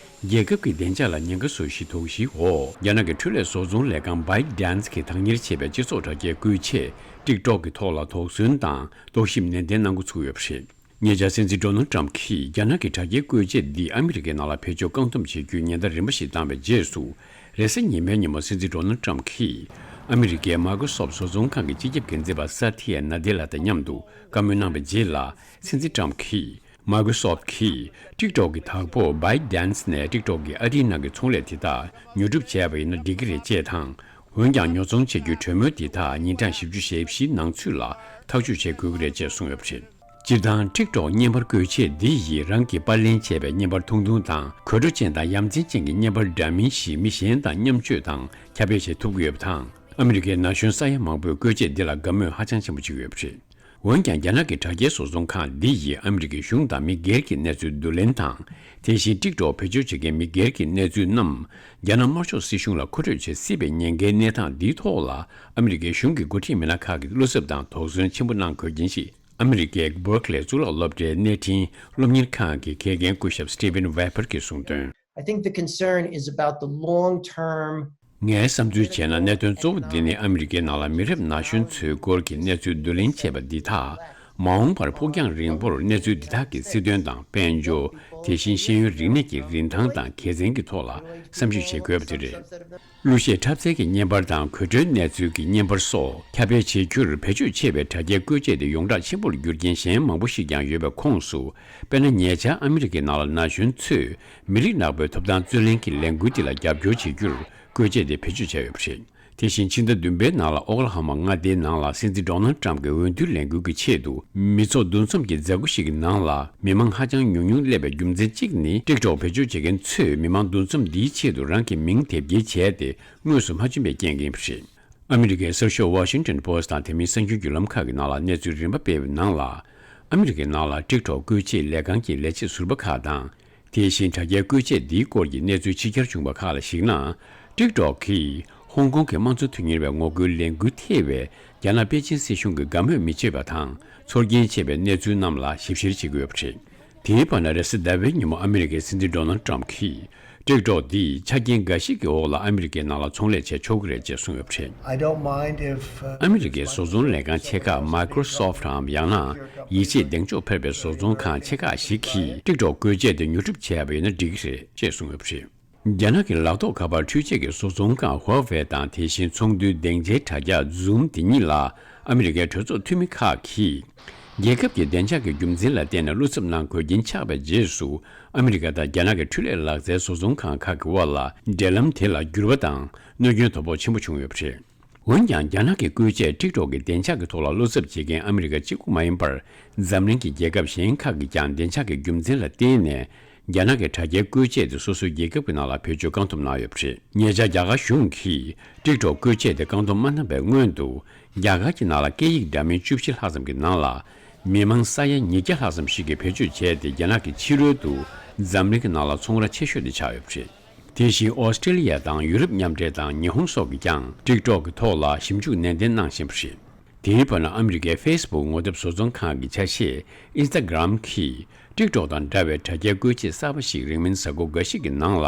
རྒྱལ་ཁབ་ཀྱི་བདེ་འཇགས་ལ་ཉེན་ཁ་བཟོ་གཞིའི་དོགས་གཞིའི་འོག་རྒྱ་ནག་གི་འཕྲུལ་ལས་བཟོ་ཚོང་ལས་ཁང་བྷའི་ཏི་ཌེན་སི་གིས་བདག་གཉེར་བྱས་པའི་སྤྱི་ཚོགས་དྲ་རྒྱའི་བཀོལ་ཆས་ཊིག་ཊོག་གི་ཐོག་ལ་དོགས་ཟོན་དང་རྟོག་ཞིབ་ནན་ཏན་གནང་འགོ་ཚུགས་ཡོད་པ་རེད། ཉེ་ཆར་སྲིད་འཛིན་ཌོ་ནལ་ཊམ་གྱིས་རྒྱ་ནག་གི་དྲ་རྒྱའི་བཀོལ་ཆས་འདི་ཨ་མི་རི་ཀའི་ནང་ལ་བེད་སྤྱོད་བཀག་སྡོམ་བྱེད་རྒྱུའི་ཉེན་བརྡ་རིམ་པ་ཞིག་བཏང་བའི་རྗེས་སུ། རེས་གཟའ་ཉི་མའི་ཉིན་མོ་སྲིད་འཛིན་ཌོ་ནལ་ཊམ་གྱིས་ཨ་མི་རི་ཀའི་མའི་ཀྲོ་སོབ་བཟོ་ཚོང་ཁང་གི་སྤྱི་ཁྱབ་འགན་འཛིན་པ་ས་ཐི་ཡ་ན་དེ་ལ་དང་མཉམ་དུ་བཀའ་མོལ་གནང་བའི་རྗེས་ལ། སྲིད་འཛིན་ཊམ་གྱིས་མའི་ཀྲོ་སོབ་ཀྱིས་ཊིག་ཊོག་གི་བདག་པོ་བྷའི་ཏི་ཌེན་སི་ནས་ཊིག་ཊོག་གི་ཨ་རིའི་ནང་གི་ཚོང་ལས་དེ་དག་ཉོ་སྒྲུབ་བྱས་པ་ཡིན་ན་འགྲིག་གི་རེད་ཅེས་དང་། འོན་ཀྱང་ཉོ་ཚོང་བྱེད་རྒྱུའི་གྲོས་མོལ་དེ་དག་ཉིན་གྲངས་བཞི་བཅུ་ཞེ་བཞིའི་ནང་ཚུད་ལ་ཐག་གཅོད་བྱེད་དགོས་ཀྱི་རེད་ཅེས་གསུངས་ཡོད་པ་རེད། སྤྱིར་བཏང་ཊིག་ཊོག་བརྙན་པར་བཀོལ་ཆས་འདི་ཡིས་རང་གི་པར་ལེན་བྱས་པའི་བརྙན་པར་ཐུང་ཐུང་དང་དགོད་བྲོ་ཅན་དང་ཡ་མཚན་ཅན་གྱི་བརྙན་པར་འདྲ་མིན་ཞིག་མི་གཞན་དང་མཉམ་སྤྱོད་དང་ཁྱབ་སྤེལ་བྱེད་ཐུབ་ཀྱི་ཡོད་པ་དང་། ཨ་མི་རི་ཀའི་ན་གཞོན་ས་ཡ་མང་པོས་བཀོལ་ཆས་འདི་ལ་དགའ་མོས་ཧ་ཅང་ཆེན་པོ་བྱེད་ཀྱི་ཡོད་པ་རེད། འོན་ཀྱང་རྒྱ་ནག་གི་དྲ་རྒྱའི་བཟོ་ཚོང་ཁང་འདི་ཡིས་ཨ་མི་རི་ཀའི་གཞུང་དང་མི་སྒེར་གྱི་གནས་ཚུལ་བསྡུ་ལེན་དང་ དེ་བཞིན་ཊིག་ཊོག་བེད་སྤྱོད་བྱེད་མཁན་མི་སྒེར་གྱི་གནས་ཚུལ་རྣམས་རྒྱ་ནག་དམར་ཤོག་སྲིད་གཞུང་ལ་མཁོ་སྤྲོད་བྱེད་སྲིད་པའི་ཉེན་ཁའི་གནས་སྟངས་འདིའི་ཐོག་ལ་ཨ་མི་རི་ཀའི་གཞུང་གི་འགོ་ཁྲིད་མི་སྣ་ཁག་གིས་བློ་འཚབ་དང་དོགས་ཟོན་ཆེན་པོ་གནང་དགོས་ཀྱིན་ཞེས་ཨ་མི་རི་ཀའི་Berkeley་གཙུག་ལག་སློབ་གྲྭའི་གནས་འཕྲིན་སློབ་གཉེར་ཁང་གི་དགེ་རྒན་སྐུ་ཞབས་Stephen Weber་གྱིས་གསུངས་དོན། I think the concern is about the long term ངའི་བསམ་ཚུལ་བྱས་ན། གནད་དོན་གཙོ་བོ་འདི་ནི་ཨ་མི་རི་ཀའི་ནང་ལ་མི་རབས་ན་གཞོན་ཚོའི་སྐོར་གྱི་གནས་ཚུལ་བསྡུ་ལེན་བྱས་པ་འདི་དག་མ་འོངས་པར་ཕུགས་རྒྱང་རིང་པོར་གནས་ཚུལ་འདི་དག་གི་སྲིད་དོན་དང་དཔལ་འབྱོར། དེ་བཞིན་ཤེས་ཡོན་རིག་གནས་ཀྱི་རིན་ཐང་དང་སྒེར་འཛིན་གྱི་ཐོག་ལ་བསམ་ཞིབ་བྱེད་དགོས་པ་དེ་རེད། གླུ་གཞས་འཁྲབ་རྩལ་གྱི་བརྙན་པར་དང་གོད་བྲོའི་གནས་ཚུལ་གྱི་བརྙན་པར་སོགས་ཁྱབ་སྤེལ་བྱེད་རྒྱུར་བེད་སྤྱོད་བྱེད་པའི་དྲ་རྒྱའི་བཀོལ་སྤྱོད་དེ་ཡོངས་གྲགས་ཆེན་པོར་གྱུར་རྐྱེན་གཞན་མང་པོ་ཞིག་ཀྱང་ཡོད་པའི་ཁོངས་སུ། དཔེར་ན། ཉེ་ཆར་ཨ་མི་རི་ཀའི་ནང་ལ་ན་གཞོན་ཚོས་མི་རིགས་ནག་པོའི་ཐོབ་ཐང་རྩོད་ལེན་གྱི་ལས་འགུལ་དེ་ལ་རྒྱབ་སྐྱོར་བྱེད་རྒྱུར་བཀོལ་སྤྱོད་དེ་བེད་སྤྱོད་བྱས་ཡོད་པ་རེད། དེ་བཞིན་ཕྱི་ཟླ་བདུན་པའི་ནང་ལ་ཨོ་ཀ་ལ་ཧོ་མ་མངའ་སྡེའི་ནང་ལ་སྲིད་འཛིན་Donald Trump་གྱི་འོས་བསྡུའི་ལས་འགུལ་གྱི་ཆེད་དུ་མི་ཚོགས་འདུ་འཛོམས་ཀྱི་མཛད་སྒོ་ཞིག་གི་ནང་ལ་མི་མང་ཧ་ཅང་ཉུང་ཉུང་སླེབས་པའི་རྒྱུ་མཚན་གཅིག་ནི། ཊིག་ཊོག་བེད་སྤྱོད་བྱེད་མཁན་ཚོས་མི་མང་འདུ་འཛོམས་འདིའི་ཆེད་དུ་རང་གི་མིང་དེབ་སྐྱེལ་བྱས་ཏེ་དངོས་སུ་མ་བྱོན་པའི་རྐྱེན་གྱིས་ཡིན་པ་རེད། ཨ་མི་རི་ཀའི་གསར་ཤོག་Washington Post་དང་དེ་མིན་གསར་འགྱུར་བརྒྱུད་ལམ་ཁག་གི་ནང་ལ་གནས་ཚུལ་རིམ་པ་སྤེལ་བའི་ནང་ལ། ཨ་མི་རི་ཀའི་ནང་ལ་ཊིག་ཊོག་བཀོལ་སྤྱོད་ལས་ཁང་གི་ལས་བྱེད་ཟུར་པ་ཁག་དང་། དེ་བཞིན་དྲ་རྒྱའི་བཀོལ་སྤྱོད་འདིའི་སྐོར་གྱི་གནས་ཚུལ་ཕྱི་གྱར་བྱུང་བ་ཁག་ལ་གཞིགས་ན། ཊིག་ཊོག་གིས་ཧོང་ཀོང་གི་དམངས་གཙོ་དོན་གཉེར་བའི་ངོ་རྒོལ་ལས་འགུལ་ཐེ་བའི་རྒྱ་ནག་པེ་ཅིན་སྲིད་གཞུང་གི་དགའ་མོས་མི་བྱེད་པ་དང་ཚོར་སྐྱེན་བྱེད་པའི་གནས་ཚུལ་རྣམས་ལ་ཞིབ་བཤེར་བྱེད་ཀྱི་ཡོད་པ་རེད། དེའི་བར་ན། རེས་གཟའ་ཟླ་བའི་ཉིན་མོ་ཨ་མི་རི་ཀའི་སྲིད་འཛིན་Donald Trump་གིས། ཊིག་ཊོག་འདིས་ཆ་རྐྱེན་འགའ་ཞིག་གི་འོག་ལ་ཨ་མི་རི་ཀའི་ནང་ལ་ཚོང་ལས་བྱེད་ཆོག་གི་རེད་ཅེས་གསུངས་ཡོད་པ་རེད། I don't mind if, uh, ཨ་མི་རི་ཀའི་བཟོ་ཚོང་ལས་ཁང་ཆེ་ཁག་Microsoft་འམ། ཡང་ན་ཡིད་ཆེས་གདེང་འཇོག་འཕེར་བའི་བཟོ་ཚོང་ཁང་ཆེ་ཁག་ཞིག་གིས་ཊིག་ཊོག་བཀོལ་སྤྱོད་དེ་ཉོ་སྒྲུབ་བྱས་པ་ཡིན་ན་འགྲིག་གི་རེད་ཅེས་གསུངས་ཡོད་པ་རེད། རྒྱ་ནག་གི་ལག་ཐོགས་ཁ་པར་འཕྲུལ་ཆས་ཀྱི་བཟོ་ཚོང་ཁང་Huawei་དང་། དེ་བཞིན་ཚོང་དོན་སྡིངས་ཆའི་དྲ་རྒྱ་Zoom་དེ་གཉིས་ལ་ཨ་མི་རི་ཀའི་གྲོས་ཚོགས་འཐུས་མི་ཁག་གིས། རྒྱལ་ཁབ་ཀྱི་བདེ་འཇགས་ཀྱི་རྒྱུ་མཚན་ལ་བརྟེན་ནས་བློ་འཚབ་གནང་དགོས་རྐྱེན་ཆགས་པའི་རྗེས་སུ། ཨ་མི་རི་ཀ་དང་རྒྱ་ནག་གི་འཕྲུལ་ལས་ལག་རྩལ་བཟོ་ཚོང་ཁང་ཁག་གི་དབར་ལ་འབྲེལ་ལམ་དེ་ལ་འགྱུར་བ་དང་གནོད་སྐྱོན་དོ་ཕོག་ཆེན་པོ་བྱུང་ཡོད་པ་རེད། འོན་ཀྱང་། རྒྱ་ནག་གི་བཀོལ་སྤྱོད་ཊིག་ཊོག་གི་བདེ་འཇགས་ཀྱི་ཐོག་ལ་བློ་འཚབ་བྱེད་མཁན་ཨ་མི་རི་ཀ་གཅིག་པུ་མ་ཡིན་པར། འཛམ་གླིང་གི་རྒྱལ་ཁབ་གཞན་ཁག་གིས་ཀྱང་བདེ་འཇགས་ཀྱི་རྒྱུ་མཚན་ལ་བརྟེན་ནས། རྒྱ་ནག་གི་དྲ་རྒྱའི་བཀོལ་སྤྱོད་དེ་སོ་སོའི་རྒྱལ་ཁབ་ཀྱི་ནང་ལ་བེད་སྤྱོད་བཀག་སྡོམ་གནང་ཡོད་པ་རེད། ཉེ་ཆར་རྒྱ་གར་གཞུང་གིས་ཊིག་ཊོག་བཀོལ་སྤྱོད་དེ་བཀག་སྡོམ་མ་གནང་བའི་སྔོན་དུ། རྒྱ་གར་གྱི་ནང་ལ་སྐད་ཡིག་འདྲ་མིན་བཅུ་བཞི་ལྷག་ཙམ་གྱི་ནང་ལ། མི་མང་ས་ཡ་ཉིས་བརྒྱ་ལྷག་ཙམ་ཞིག་གིས་བེད་སྤྱོད་བྱས་ཏེ། རྒྱ་ནག་གི་ཕྱི་རོལ་དུ་འཛམ་གླིང་གི་ནང་ལ་ཚོང་ར་ཆེ་ཤོས་དེ་ཆགས་ཡོད་པ་རེད། དེ་བཞིན་ཨོ་སི་ཀྲི་ལི་ཡ་དང་ཡུ་རོབ་མཉམ་འབྲེལ་དང་ཉི་ཧོང་སོགས་ཀྱིས་ཀྱང་ཊིག་ཊོག་གི་ཐོག་ལ་ཞིབ་འཇུག་ནན་ཏན་གནང་བཞིན་པ་རེད། དེའི་བར་ན། ཨ་མི་རི་ཀའི་Facebook་ངོ་དེབ་བཟོ་ཚོང་ཁང་གི་ཆ་ཤས་Instagram་གིས་ཊིག་ཊོག་དང་འདྲ་བའི་དྲ་རྒྱའི་བཀོལ་སྤྱོད་གསར་པ་ཞིག་རིང་མིན་གཟའ་འཁོར་འགའ་ཞིག་གི་ནང་ལ་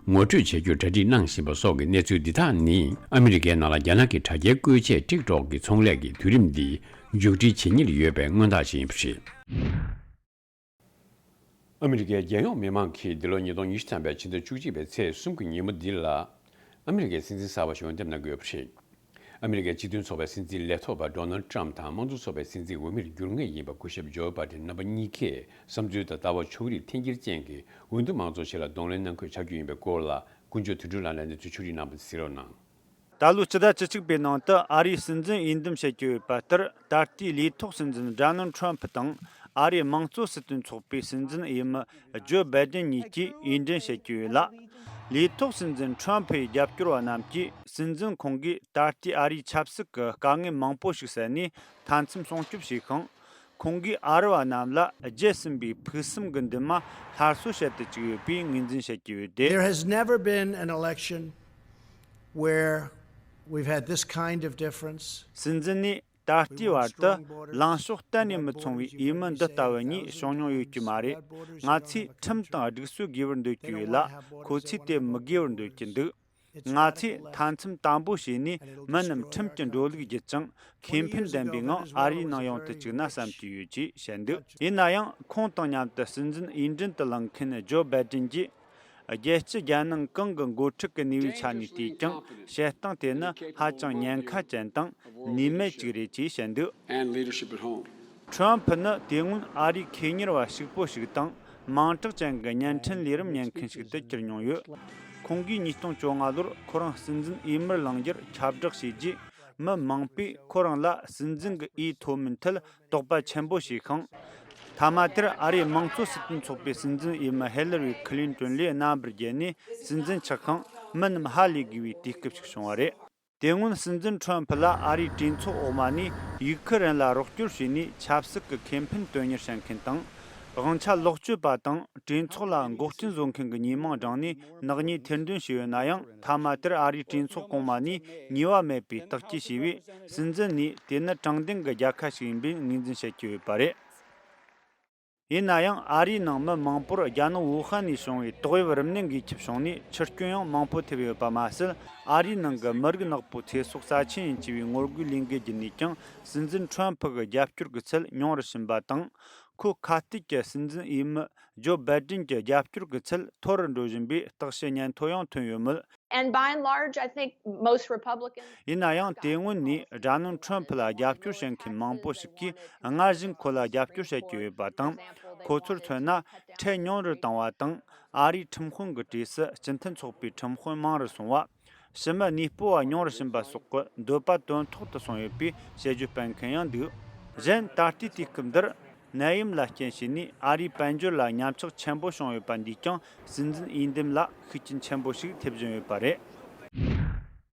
ངོ་སྤྲོད་བྱ་རྒྱུར་གྲ་སྒྲིག་གནང་བཞིན་པ་སོགས་ཀྱི་གནས་ཚུལ་འདི་དག་ནི། ཨ་མི་རི་ཀའི་ནང་ལ་རྒྱ་ནག་གི་དྲ་རྒྱའི་བཀོལ་སྤྱོད་ཊིག་ཊོག་གི་ཚོང་ལས་ཀྱི་དུས་རིམ་འདི་མཇུག་སྒྲིལ་བྱེད་ཉེར་ཡོད་པའི་མངོན་རྟགས་ཤིག་ཡིན་པ་རེད། ཨ་མི་རི་ཀའི་རྒྱལ་ཡོངས་མི་མང་གིས་འདི་ལོ་ཉིས་སྟོང་ཉི་ཤུ་ཐམ་པའི་ཕྱི་ཟླ་བཅུ་གཅིག་པའི་ཚེས་གསུམ་གྱི་ཉིན་མོ་འདི་ལ། ཨ་མི་རི་ཀའི་སྲིད་འཛིན་གསར་པ་ཞིག་འོས་འདེམས་གནང་གི་ཡོད་པ་རེད། ཨ་མི་རི་ཀའི་སྤྱི་མཐུན་ཚོགས་པའི་སྲིད་འཛིན་ལས་ཐོག་པ་Donald Trump་དང་དམངས་གཙོ་ཚོགས་པའི་སྲིད་འཛིན་འོས་མིར་འགྱུར་ངེས་ཡིན་པ་སྐུ་ཞབས་ཇོ་བྷའི་ཏིན་རྣམ་པ་གཉིས་ཀས་བསམ་ཚུལ་དང་ལྟ་བ་ཕྱོགས་རིས་འཐེན་འཁྱེར་ཅན་གྱི་འོས་བསྡུ་མང་ཚོགས་ཤིག་ལ་གདོང་ལེན་གནང་དགོས་ཆགས་རྒྱུ་ཡིན་པའི་སྐོར་ལ། ཀུན་སྤྱོད་དོན་གྲུབ་ལགས་ནས་གནས་ཚུལ་ཕྱོགས་སྒྲིག་གནང་བ་གཟིགས་རོགས་གནང་། ད་ལོའི་སྤྱི་ཟླ་བཅུ་གཅིག་པའི་ནང་དུ་ཨ་རིའི་སྲིད་འཛིན་འོས་འདེམས་བྱེད་ཀྱི་ཡོད་པ་ལྟར། ད་ལྟའི་ལས་ཐོག་སྲིད་འཛིན་Donald Trump་དང་ཨ་རིའི་དམངས་གཙོ་སྲིད་དོན་ཚོགས་པའི་སྲིད་འཛིན་འོས་མི་ཇོ་བྷའི་ཏིན་གཉིས་ཀྱིས་འོས་འགྲན་བྱེད་ཀྱི་ཡོད་ལ། ལས་ཐོག་སྲིད་འཛིན་Trump་ཡི་རྒྱབ་སྐྱོར་བ་རྣམས་ཀྱིས་སྲིད་འཛིན་ཁོང་གིས་ད་ལྟའི་ཨ་རིའི་ཆབ་སྲིད་ཀྱི་དཀའ་ངལ་མང་པོ་ཞིག་བསལ་ནས་མཐའ་མཚམས་སྲུང་སྐྱོབ་བྱས་ཤིང་། ཁོང་གིས་ཨ་རི་བ་རྣམས་ལ་བརྗེད་ཟིན་པའི་ཕུགས་བསམ་གྱི་འདུན་མ་སླར་གསོ་བྱེད་དུ་བཅུག་ཡོད་པའི་ངོས་འཛིན་བྱེད་ཀྱི་ཡོད་དེ། There has never been an election where we've had this kind of difference. སྲིད་འཛིན་ནས་ད་ལྟའི་བར་དུ་ལངས་ཕྱོགས་གཏན་ནས་མི་མཚུངས་པའི་འོས་མི་འདི་ལྟ་བུ་གཉིས་བྱུང་མྱོང་ཡོད་ཀྱི་མ་རེད། ང་ཚོས་ཁྲིམས་དང་སྒྲིག་སྲོལ་དགོས་པར་འདོད་ཀྱི་ཡོད་ལ། ཁོ་ཚོས་དེ་མི་དགོས་པར་འདོད་ཀྱི་འདུག་ང་ཚོས་མཐའ་མཚམས་དམ་པོ་བྱས་ནས་མི་རྣམས་ཁྲིམས་ཀྱི་འགྲོ་ལུགས་བརྒྱུད་ཅིང་ཁེ་ཕན་ལྡན་པའི་ངང་ཨ་རིའི་ནང་ཡོང་དུ་བཅུག་ན་བསམ་གྱི་ཡོད་ཅེས་བཤད་འདུག་ཡིན་ན་ཡང་ཁོང་དང་མཉམ་དུ་སྲིད་འཛིན་འོས་འགྲན་དུ་ལངས་མཁན་ཇོ་བྷའི་ཏིན་གྱིས། རྒྱལ་སྤྱི་རྒྱལ་ནང་གང་གི་འགོ་ཁྲིད་ཀྱི་གནས་བབ་ཆ་ནས་བལྟས་ཀྱང་བྱེད་སྟངས་དེ་ནི་ཧ་ཅང་ཉེན་ཁ་ཅན་དང་ནུས་མེད་ཅིག་རེད་ཅེས་བཤད་འདུག And leadership at home. Trump་ནི་དེ་སྔོན་ཨ་རིའི་ཁེ་གཉེར་བ་ཕྱུག་པོ་ཞིག་དང་མིང་གྲགས་ཅན་གྱི་བརྙན་འཕྲིན་ལས་རིམ་ཉན་མཁན་ཞིག་ཏུ་གྱུར་མྱོང་ཡོད། ཁོང་གིས་ཉིས་སྟོང་བཅོ་ལྔ་ལོར་ཁོ་རང་སྲིད་འཛིན་འོས་མིར་ལངས་རྒྱུར་ཁྱབ་བསྒྲགས་བྱས་རྗེས། མི་མང་པོས་ཁོ་རང་ལ་སྲིད་འཛིན་གྱི་འོས་ཐོབ་མིན་ཐད་དོགས་པ་ཆེན་པོ་བྱས་ཤིང་། མཐའ་མ་དེར་ཨ་རིའི་དམངས་གཙོ་སྲིད་དོན་ཚོགས་པའི་སྲིད་འཛིན་འོས་མི་ཧི་ལ་རི་ཁི་ལིན་ཏོན་ལས་རྣམ་པར་རྒྱལ་ནས་སྲིད་འཛིན་ཆགས་ཤིང་། མི་རྣམས་ཧ་ལས་དགོས་པའི་དུས་སྐབས་ཤིག་བྱུང་བ་རེད། དེ་སྔོན་སྲིད་འཛིན་ཁྲོམ་ཕུ་ལ་ཨ་རིའི་གྲོས་ཚོགས་འོག་མ་ནས་ཡུག་ཁི་རན་ལ་རོགས་སྐྱོར་བྱས་ནས་ཆབ་སྲིད་ཀྱི་ཁེ་ཕན་དོན་གཉེར་བྱེད་མཁན་དང་། དབང་ཆ་ལོག་སྤྱོད་པ་དང་གྲོས་ཚོགས་ལ་འགོག་རྐྱེན་བཟོ་མཁན་གྱི་ཉེས་མིང་བགྲངས་ནས་ནག་ཉེས་ཐེར་འདོན་བྱས་ཡོད་ན་ཡང་། མཐའ་མ་དེར་ཨ་རིའི་གྲོས་ཚོགས་གོང་མ་ནས་ཉེས་པ་མེད་པའི་དག་སྐྱེལ་བྱས་པས། སྲིད་འཛིན་ནས་དེ་ནི་དྲང་བདེན་གྱི་རྒྱལ་ཁ་ཞིག་ཡིན་པའི་ངོས་འཛིན་བྱེད་ཀྱི་ཡོད་པ་རེད། ཡིན་ན་ཡང་། ཨ་རིའི་ནང་མི་མང་པོར་རྒྱལ་ནང་ཝུ་ཧན་ནས་བྱུང་བའི་ཏོག་དབྱིབས་རིམས་ནད་འགོས་ཁྱབ་བྱུང་ནས། འཆི་སྐྱོན་ཡང་མང་པོ་ཐེབས་ཡོད་པ་མ་ཟད། ཨ་རིའི་ནང་གི་མི་རིགས་ནག་པོའི་ཚེ་སྲོག་རྩ་ཆེན་ཡིན་ཅེས་པའི་ངོ་རྒོལ་ལས་འགུལ་བརྒྱུད་ནས་ཀྱང་། སྲིད་འཛིན་ཁྲོམ་ཕུ་གི་རྒྱབ་སྐྱོར་གྱི་ཚད་ཉུང་རུ་ཕྱིན་པ་དང་། ཁོ་ཁ་གཏད་ཀྱི་སྲིད་འཛིན་འོས་མི་ཇོ་བྷའི་ཏིན་གྱི་རྒྱབ་སྐྱོར་གྱི་ཚད་མཐོ་རུ་འགྲོ་བཞིན་པའི་བརྟག་དཔྱད་སྙན་ཐོ་ཡང་ཐོན་ཡོད་མོད། And by and large, I think most Republicans ཡིན་ན་ཡང་། དེ་སྔོན་ནས་དགྲ་ནོར་ཁྲོམ་ཕུ་ལ་རྒྱབ་སྐྱོར་བྱེད་མཁན་མང་པོ་ཞིག་གིས་སྔར་བཞིན་ཁོ་ལ་རྒྱབ་སྐྱོར་བྱེད་ཀྱི་ཡོད་པ་དང་། ཁོ་ཚོར་མཚོན་ན། ཁྲལ་ཉུང་རུ་བཏང་བ་དང་། ཨ་རིའི་ཁྲིམས་དཔོན་གྱི་གྲས་སུ་སྤྱི་མཐུན་ཚོགས་པའི་ཁྲིམས་དཔོན་མང་རུ་སོང་བ། ཕྱི་མི་གནས་སྤོ་བ་ཉུང་རུ་ཕྱིན་པ་སོགས་ཀྱི་འདོད་པ་དོན་ཐོག་ཏུ་སོང་ཡོད་པའི་དཔྱད་བརྗོད་སྤེལ་མཁན་ཡང་འདུག་གཞན། ད་ལྟའི་དུས་སྐབས་འདིར། ནད་ཡམས་ལ་རྐྱེན་བྱས་ནས་ཨ་རིའི་དཔལ་འབྱོར་ལ་ཉམས་ཆག་ཆེན་པོ་བྱུང་ཡོད་པ་འདིས་ཀྱང་། སྲིད་འཛིན་འོས་འདེམས་ལ་ཤུགས་རྐྱེན་ཆེན་པོ་ཞིག་ཐེབས་བཞིན་ཡོད་པ་རེད།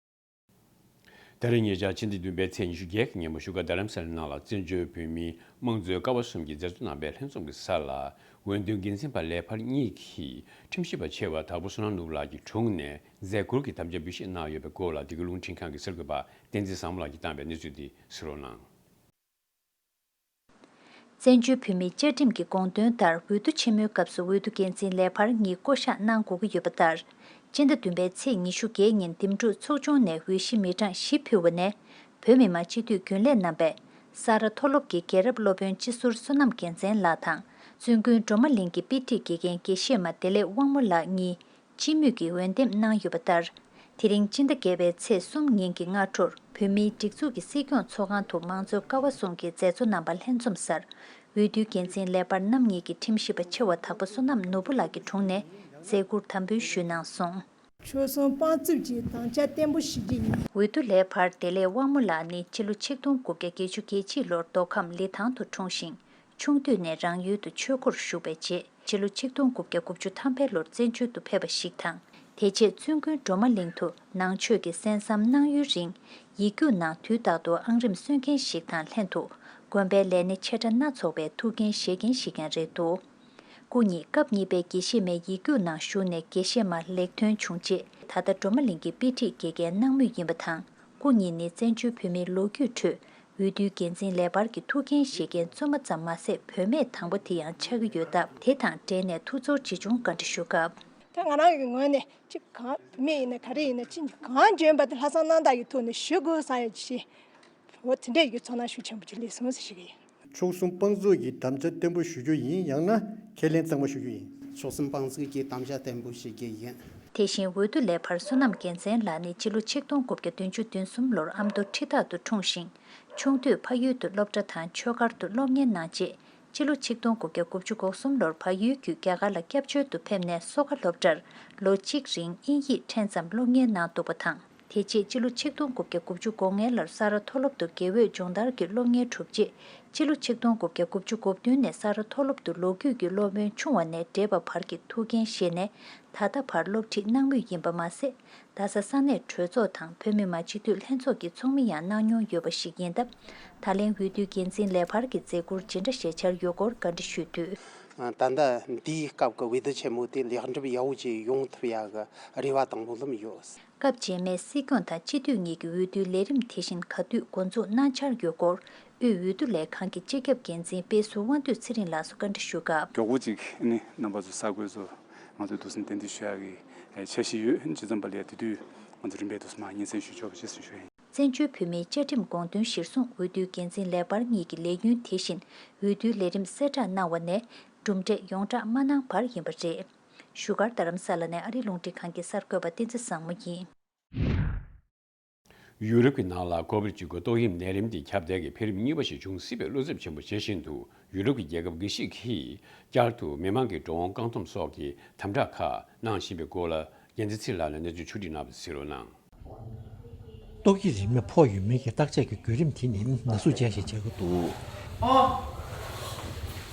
ད་རེས་ཉེ་ཆར་སྤྱི་ཟླ་བདུན་པའི་ཚེས་ཉི་ཤུ་བརྒྱད་ཀྱི་ཉིན་མོ་བཞུགས་སྒར་རྡ་རམ་ས་ལའི་ནང་ལ་བཙན་བྱོལ་བོད་མིའི་དམངས་གཙོའི་ཀ་བ་གསུམ་གྱི་མཛད་གཙོ་རྣམ་པས་ལྷན་འཛོམས་ཀྱི་ས་ལ། འོས་བསྡུའི་འགན་འཛིན་པ་ལས་འཕར་གཉིས་ཀྱིས་ཁྲིམས་ཞིབ་པ་ཆེ་བ་དྭགས་པོ་བསོད་ནམས་ནོར་བུ་ལགས་ཀྱི་དྲུང་ནས་མཛད་ཁུར་གྱི་དམ་བཅའ་འབུལ་བཞེས་གནང་ཡོད་པའི་སྐོར་ལ། འདི་ག་རླུང་འཕྲིན་ཁང་གི་གསར་འགོད་པ་བསྟན་འཛིན་བཟང་མོ་ལགས་ཀྱིས་བཏང་བའི་གནས་ཚུལ་འདི་གསན་རོགས་གནང་། བཙན་བྱོལ་བོད་མིའི་བཅའ་ཁྲིམས་ཀྱི་དགོངས་དོན་ལྟར། འོས་བསྡུ་ཆེན་མོའི་སྐབས་སུ་འོས་བསྡུ་འགན་འཛིན་ལས་འཕར་གཉིས་བསྐོ་གཞག་གནང་དགོས་ཀྱི་ཡོད་པ་ལྟར། སྤྱི་ཟླ་བདུན་པའི་ཚེས་ཉི་ཤུ་བརྒྱད་ཉིན་འདེམས་སྒྲུག་ཚོགས་ཆུང་ནས་འོས་གཞི་མི་གྲངས་བཞི་ཕུལ་བ་ནས། བོད་མི་མང་སྤྱི་འཐུས་རྒྱུན་ལས་རྣམ་པས། ས་རཱ་མཐོ་སློབ་ཀྱི་རྒྱལ་རབས་སློབ་དཔོན་སྤྱི་ཟུར་བསོད་ནམས་རྒྱལ་མཚན་ལགས་དང་། བཙུན་དགོན་སྒྲོལ་མ་གླིང་གི་དཔེ་ཁྲིད་དགེ་རྒན་དགེ་བཤེས་མ་བདེ་ལེགས་དབང་མོ་ལགས་གཉིས། སྤྱི་མོས་ཀྱིས་འོས་འདེམས་གནང་ཡོད་པ་ལྟར། དེ་རིང་སྤྱི་ཟླ་བརྒྱད་པའི་ཚེས་གསུམ་ཉིན་གྱི་སྔ་དྲོར། བོད་མིའི་སྒྲིག་འཛུགས་ཀྱི་སྲིད་སྐྱོང་ཚོགས་ཁང་དུ་མང་གཙོའི་ཀ་བ་གསུམ་གྱི་མཛད་གཙོ་རྣམ་པ་ལྷན་འཛོམས་སར། འོས་བསྡུའི་འགན་འཛིན་ལས་འཕར་རྣམ་གཉིས་ཀྱིས་ཁྲིམས་ཞིབ་པ་ཆེ་བ་དྭགས་པོ་བསོད་ནམས་ནོར་བུ་ལགས་ཀྱི་དྲུང་ནས་མཛད་ཁུར་དམ་འབུལ་ཞུས་གནང་སོང་། ཆོལ་གསུམ་དཔང་བཙུགས་ཀྱིས་དམ་བཅའ་བརྟན་པོ་ཞུ་རྒྱུ་ཡིན། འོས་བསྡུ་ལས་འཕར་བདེ་ལེགས་དབང་མོ་ལགས་ནི་སྤྱི་ལོ་ཆིག་སྟོང་དགུ་བརྒྱ་བརྒྱད་ཅུ་གྱ་གཅིག་ལོར་མདོ་ཁམས་ལི་ཐང་དུ་འཁྲུངས་ཤིང་། ཆུང་དུས་ནས་རང་ཡུལ་དུ་ཆོས་སྒོར་ཞུགས་པའི་རྗེས། སྤྱི་ལོ་ཆིག་སྟོང་དགུ་བརྒྱ་དགུ་བཅུ་ཐམ་པའི་ལོར་བཙན་བྱོལ་དུ་ཕེབས་པ་ཞིག་དང་། དེ་རྗེས་བཙུན་དགོན་སྒྲོལ་མ་གླིང་དུ་ནང་ཆོས་ཀྱི་གསན་བསམ་གནང་ཡུན་རིང་། ཡིག་རྒྱུགས་ནང་དུས་རྟག་ཏུ་ཨང་རིམ་སྲོལ་མཁན་ཞིག་དང་ལྷན་དུ། དགོན་པའི་ལས་སྣེ་ཆེ་ཕྲ་སྣ་ཚོགས་པའི་ཐུགས་འགན་བཞེས་མཁན་ཞིག་ཀྱང་རེད་འདུག་སྐུ་ཉིད་སྐབས་གཉིས་པའི་དགེ་བཤེས་མའི་ཡིག་རྒྱུགས་ནང་ཞུགས་ནས་དགེ་བཤེས་མར་ལེགས་ཐོན་བྱུང་རྗེས། ད་ལྟ་སྒྲོལ་མ་གླིང་གི་དཔེ་ཁྲིད་དགེ་རྒན་གནང་མུས་ཡིན་པ་དང་། སྐུ་ཉིད་ནི་བཙན་བྱོལ་བོད་མིའི་ལོ་རྒྱུས་ཁྲོད། འོས་བསྡུའི་འགན་འཛིན་ལས་འཕར་གྱི་ཐུགས་འགན་བཞེས་མཁན་བཙུན་མ་ཙམ་མ་ཟད། བུད་མེད་དང་པོ་དེ་ཡང་ཆགས་ཀྱི་ཡོད་སྟབས། དེ་དང་འབྲེལ་ནས་ཐུགས་ཚོར་ཇི་བྱུང་བཀའ་འདྲི་ཞུ་སྐབས། ད་ང་རང་གི་ངོས་ནས་ཅིག་གང་བུད་མེད་ཡིན་ན་ག་རེ་ཡིན་ན་ཅིག་གང་འཇོན་པ་དེ་ལྷག་བསམ་རྣམ་དག་གི་ཐོག་ནས་ཞུ་དགོས་བསམ་ཡོད་ཅེས། འོ་དེ་འདྲས་ཀྱི་ཚོར་སྣང་ཤུགས་ཆེན་པོ་ཅིག་སླེབས་སོང་ཟེར་ཞུ་གི་ཡིན། ཆོལ་གསུམ་དཔང་བཙུགས་ཀྱིས་དམ་བཅའ་བརྟན་པོ་ཞུ་རྒྱུ་ཡིན། ཡང་ན་ཁས་ལེན་གཙང་མ་ཞུ་རྒྱུ་ཡིན། ཆོལ་གསུམ་དཔང་བཙུགས་ཀྱིས་དམ་བཅའ་བརྟན་པོ་ཞུ་རྒྱུ་ཡིན། དེ་བཞིན་འོས་བསྡུ་ལས་འཕར་བསོད་ནམས་རྒྱལ་མཚན་ལགས་ནི་སྤྱི་ལོ་ཆིག་སྟོང་དགུ་བརྒྱ་བདུན་ཅུ་དོན་གསུམ་ལོར་ཨ་མདོ་ཁྲི་བདག་ཏུ་འཁྲུངས་ཤིང་། ཆུང་དུས་ཕ་ཡུལ་དུ་སློབ་གྲྭ་དང་ཆོས་སྒར་དུ་སློབ་གཉེར་གནང་རྗེས། སྤྱི་ལོ་ཆིག་སྟོང་དགུ་བརྒྱ་དགུ་བཅུ་གོ་གསུམ་ལོར་བལ་ཡུལ་བརྒྱུད་རྒྱ་གར་ལ་སྐྱབས་བཅོལ་དུ་ཕེབས་ནས་གསོ་ཁ་སློབ་གྲྭར་ལོ་གཅིག་རིང་དབྱིན་ཡིག་ཕྲན་ཙམ་སློབ་གཉེར་གནང་འདུག་པ་དང་། དེ་རྗེས་སྤྱི་ལོ་ཆིག་སྟོང་དགུ་བརྒྱ་དགུ་བཅུ་གོ་ལྔ་ལོར་ས་རཱ་མཐོ་སློབ་ཏུ་དགེ་འོས་སྦྱོང་བརྡར་གྱི་སློབ་གཉེར་གྲུབ་རྗེས། སྤྱི་ལོ་ཆིག་སྟོང་དགུ་བརྒྱ་དགུ་བཅུ་གོ་བདུན་ནས་ས་རཱ་མཐོ་སློབ་ཏུ་ལོ་རྒྱུས་ཀྱི་སློབ་དཔོན་ཆུང་བ་ནས་བགྲེས་པ་བར་གྱི་ཐུགས་འགན་བཞེས་ནས། ད་ལྟ་བར་སློབ་ཁྲིད་གནང་མུས་ཡིན་པ་མ་ཟད། རྡ་ས་ས་གནས་གྲོས་ཚོགས་དང་བོད་མི་མང་སྤྱི་འཐུས་ལྷན་ཚོགས་ཀྱི་ཚོགས་མི་ཡང་གནང་མྱོང་ཡོད་པ་ཞིག་ཡིན་སྟབས། ད་ལན་འོས་བསྡུའི་འགན་འཛིན་ལས་འཕར་གྱི་མཛད་ཁུར་ཇི་འདྲ་བཞེས་འཆར་ཡོད་སྐོར་བཀའ་འདྲི་ཞུས་དུས། ད་ལྟ་འདིའི་སྐབས་ཀྱི་འོས་བསྡུ་ཆེན་མོ་དེ་ལེགས་འགྲུབ་ཡག་པོ་ཅིག་ཡོང་ཐུབ་ཡག་གི་རེ་བ་དང་སྨོན་ལམ་ཡོད། སྐབས་རྗེས་མའི་སྲིད་སྐྱོང་དང་སྤྱི་འཐུས་གཉིས་ཀྱི་འོས་བསྡུའི་ལས་རིམ་དེ་བཞིན་ག་དུས་འགོ་འཛུགས་གནང་འཆར་ཡོད་སྐོར། དབུས་འོས་བསྡུ་ལས་ཁང་གི་སྤྱི་ཁྱབ་འགན་འཛིན་དཔེ་ཟུར་དབང་འདུས་ཚེ་རིང་ལགས་སུ་བཀའ་འདྲི་ཞུ་སྐབས། མགྱོགས་པོ་ཅིག་ནི་རྣམ་པ་ཚོ་ས་ཁུལ་ཚོ་ང་ཚོས་འདུག་སེ་གདན་འདྲེན་ཞུ་ཡག་གི་འཆར་གཞི་ཡོད། ཇི་ཙམ་པ་ལས་དེ་དུས་ང་ཚོ་རིམ་པས་འདུག་སེ་མར་སྙན་སེང་ཞུ་ཆོག་པ་ཞིག་གསུང་ཞུ་ཡ་ཡིན། བཙན་བྱོལ་བོད་མིའི་བཅའ་ཁྲིམས་དགོངས་དོན་གཞིར་བཟུང་འོས་བསྡུའི་འགན་འཛིན་ལས་འཕར་གཉིས་ཀྱི་ལས་ཡུན་དེ་བཞིན་འོས་བསྡུའི་ལས་རིམ་གསལ་བསྒྲགས་གནང་བ་ནས་གྲུབ་འབྲས་ཡོངས་བསྒྲགས་མ་གནང་བར་ཡིན་པ་རེད། བཞུགས་སྒར་རྡ་རམ་ས་ལ་ནས་ཨ་རིའི་རླུང་འཕྲིན་ཁང་གི་གསར་འགོད་པ་བསྟན་འཛིན་བཟང་མོ་ཡིན། ཡུ་རོབ་ཀྱི་ནང་ལ་ཀོ་བིཌ་བཅུ་དགུ་ཏོག་དབྱིབས་ནད་རིམས་དེ་ཁྱབ་གདལ་གྱི་འཕེལ་རིམ་གཉིས་པ་ཞིག་འབྱུང་སྲིད་པའི་བློ་འཚབ་ཆེན་པོ་བྱེད་བཞིན་འདུག་ཡུ་རོབ་ཀྱི་རྒྱལ་ཁབ་འགའ་ཤས་ཀྱིས་བསྐྱར་དུ་མི་མང་གི་འགྲོ་འོང་བཀག་སྡོམ་སོགས་ཀྱི་དམ་དྲག་ཁག་གནང་བཞིན་པའི་སྐོར་ལ། རྒྱལ་མཚན་ཚེ་རིང་ལགས་ནས་གནས་ཚུལ་ཕྱོགས་སྒྲིག་གནང་བ་གཟིགས་རོགས་གནང་། ཏོག་དབྱིབས་རིམས་ནད་ཕོག་ཡོད་མིན་གྱི་བརྟག་དཔྱད་ཀྱི་བརྒྱུད་རིམ་དེ་ནི་ན་ཟུག་ཅན་ཞིག་ཆགས་ཀྱི་འདུག་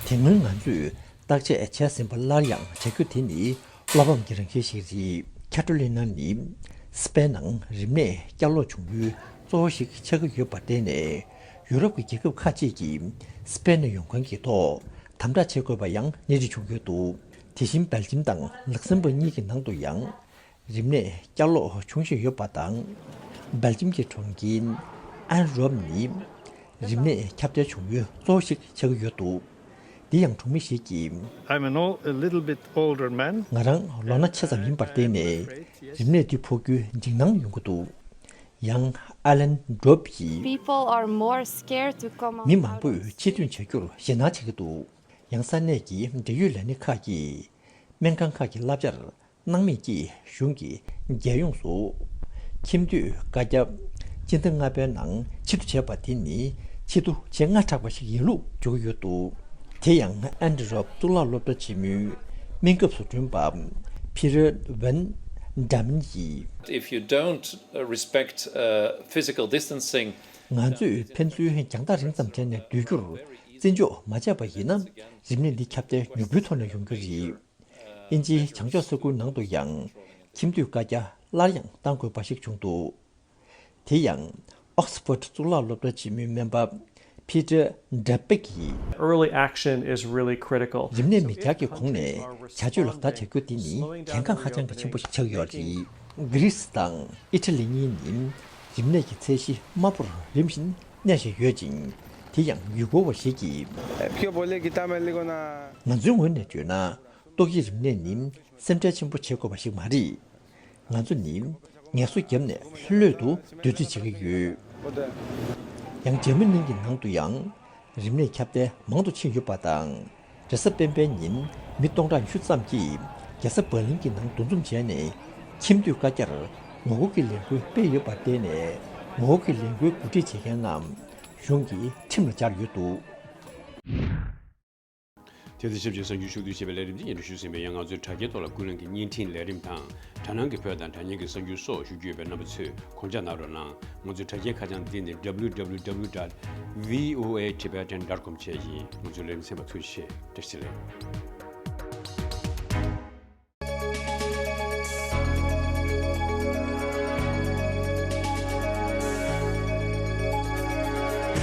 དེ་སྔོན་ང་ཚོས་བརྟག་དཔྱད་བྱས་ཟིན་པ་སླར་ཡང་བྱ་རྒྱུ་དེ་ནི་བློ་ཕམ་གྱི་རང་བཞིན་ཞིག་རེད། ཁ་ཊོ་ལི་ན་ནི་སི་པན་ནང་རིམས་ནད་བསྐྱར་ལོག་བྱུང་ཡུལ་གཙོ་བོ་ཞིག་ཆགས་ཀྱི་ཡོད་པར་བརྟེན་ནས། ཡུ་རོབ་ཀྱི་རྒྱལ་ཁབ་ཁག་ཅིག་གིས་སི་པན་ནས་ཡོང་མཁན་གྱི་ཐོག་ དམ་དྲག་བྱེད་དགོས་པ་ཡང་སྣེ་ཁྲིད་བྱུང་ཡོད་འདུག་དེ་བཞིན་སྦེལ་ཇམ་དང་ལག་སེམ་བྷོ་གཉིས་ཀྱི་ནང་དུ་ཡང་རིམས་ནད་བསྐྱར་ལོག་བྱུང་བཞིན་ཡོད་པ་དང་། སྦེལ་ཇམ་གྱི་གྲོང་ཁྱེར་ཨན་རོབ་ནི་རིམས་ནད་ཁྱབ་གདལ་བྱུང་ཡུལ་གཙོ་བོ་ཞིག་ཆགས་ཀྱི་ཡོད་འདུག་འདི་ཡང་གྲོང་མི་ཞིག་གིས། I'm an old, a little bit older man. ང་རང་ལོ་ན་ཆེ་ཙམ་ཡིན་པར་བརྟེན་ནས་རིམས་ནད་འདི་ཕོག་རྒྱུའི་འཇིགས་སྣང་ཡོང་གི་འདུག་ཡང་ཨ་ལན་ཌོབ་ཡིས། People are more scared to come out. མི་མང་པོས་ཕྱིར་ཐོན་བྱ་རྒྱུར་ཞེད་སྣང་བྱེད་ཀྱི་འདུག་ཡང་ས་གནས་ཀྱི་འབྲེལ་ཡོད་ལས་སྣེ་ཁག་གིས་སྨན་ཁང་ཁག་གི་བསླབ་བྱར་སྣང་མེད་ཀྱིས་གཞུང་གིས་རྒྱལ་ཡོངས་སུ་ཁྱིམ་སྡོད་བཀའ་རྒྱ་སྤྱི་ཟླ་ལྔ་པའི་ནང་ཕྱིར་བསྡུ་བྱས་པ་དེ་ནི་ཕྱིར་བསྡུ་བྱེད་སྔ་དྲགས་པ་ཞིག་ཡིན་ལུགས་བརྗོད་ཀྱི་ཡོད་འདུག་དེ་ཡང་ཨན་ཌི་རོབ་གཙུག་ལག་སློབ་གྲྭ་ཆེན་མོའི་སྨན་ཁབ་བཟོ་སྐྲུན་པ་ཕི་རེ་ཝན་ཌམ་ཡིས། If you don't uh, respect uh, physical distancing, ང་ཚོས་ཕན་ཚུན་རྒྱང་ཐག་རིང་ཙམ་བྱས་ནས་སྡོད་རྒྱུར་བརྩི་འཇོག་མ་བྱས་པ་ཡིན་ན་རིམས་ནད་འདི་ཁྱབ་གདལ་མྱུར་པོའི་ཐོག་ནས་ཡོང་རྒྱུ་རེད། དབྱིན་ཇིའི་བྱང་ཕྱོགས་ས་ཁུལ་ནང་དུ་ཡང་ཁྱིམ་སྡོད་བཀའ་རྒྱ་སླར་ཡང་གཏང་དགོས་པ་ཞིག་བྱུང་འདུག་དེ་ཡང་ཨོག་སི་ཕོར་ཌི་གཙུག་ལག་སློབ་གྲྭ་ཆེན་མོའི་སྨན་པ་ཕི་ཏྲ་ཌ་པེག་གིས། Early action is really critical. རིམས་ནད་མེད་འཁྱར་གྱི་གོང་ནས་བྱ་སྤྱོད་ལག་བསྟར་བྱ་རྒྱུ་དེ་ནི་གལ་འགངས་ཧ་ཅང་གི་ཆེན་པོ་ཞིག་ཆགས་ཡོད་རེད། གྷི་རི་སི་དང་ཨི་ཊ་ལི་གཉིས་ནི་རིམས་ནད་ཀྱི་ཚད་གཞི་དམའ་པོར་རིམ་བཞིན་གནས་བཞིན་ཡོད་ཅིང་། དེ་ཡང་ཡུལ་སྐོར་བ་ཞིག་གིས། Più polemica me dico una ང་ཚོའི་ངོས་ནས་བརྗོད་ན། ཏོག་དབྱིབས་རིམས་ནད་ནི་སེམས་ཁྲལ་ཆེན་པོ་བྱེད་དགོས་པ་ཞིག་མ་རེད། ང་ཚོ་ནི་ངལ་གསོ་བརྒྱབ་ནས་ལྷོད་ལྷོད་དུ་སྡོད་རྩིས་བྱེད་ཀྱི་ཡོད། ཡང་འཇར་མ་ནི་གི་ནང་དུ་ཡང་རིམས་ནད་ཁྱབ་གདལ་མང་དུ་ཕྱིན་ཡོད་པ་དང་། རེས་གཟའ་སྤེན་པའི་ཉིན་མི་སྟོང་ཕྲག་ཉི་ཤུ་ཙམ་གྱིས་རྒྱལ་ས་འབར་ལིན་གྱི་ནང་འདུ་འཛོམས་བྱས་ནས་ཁྱིམ་སྡོད་བཀའ་རྒྱར་ངོ་རྒོལ་གྱི་ལས་འགུལ་སྤེལ་ཡོད་པར་བརྟེན་ནས་ངོ་རྒོལ་གྱི་ལས་འགུལ་གོ་སྒྲིག་བྱེད་མཁན་རྣམས་གཞུང་གིས་ཁྲིམས་ལ་སྦྱར་ཡོད་འདུག་དེ་དང་ཆབས་ཅིག་གསར་འགྱུར་ཕྱོགས་བསྡུས་བྱས་པའི་ལས་རིམ་འདི་སྙན་སྒྲོན་ཞུས་ཟིན་པས། ཡང་ང་ཚོའི་དྲ་རྒྱའི་ཐོག་ལ་ཀུན་གླེང་གི་བརྙན་འཕྲིན་ལས་རིམ་དང་། དྲ་སྣང་གི་བོད་དང་དྲ་བརྙན་གྱི་གསར་འགྱུར་སོགས་ཞུ་རྒྱུ་ཡོད་པས། རྣམ་པ་ཚོས་དགོངས་འཇགས་གནང་རོགས་གནང་། ང་ཚོའི་དྲ་རྒྱའི་ཁ་བྱང་འདི་ནི་W W W dot V O A Tibetan dot com བཅས་ཡིན། ང་ཚོའི་ལས་རིམ་གསན་པར་ཐུགས་རྗེ་ཆེ། བཀྲ་ཤིས་བདེ་ལེགས།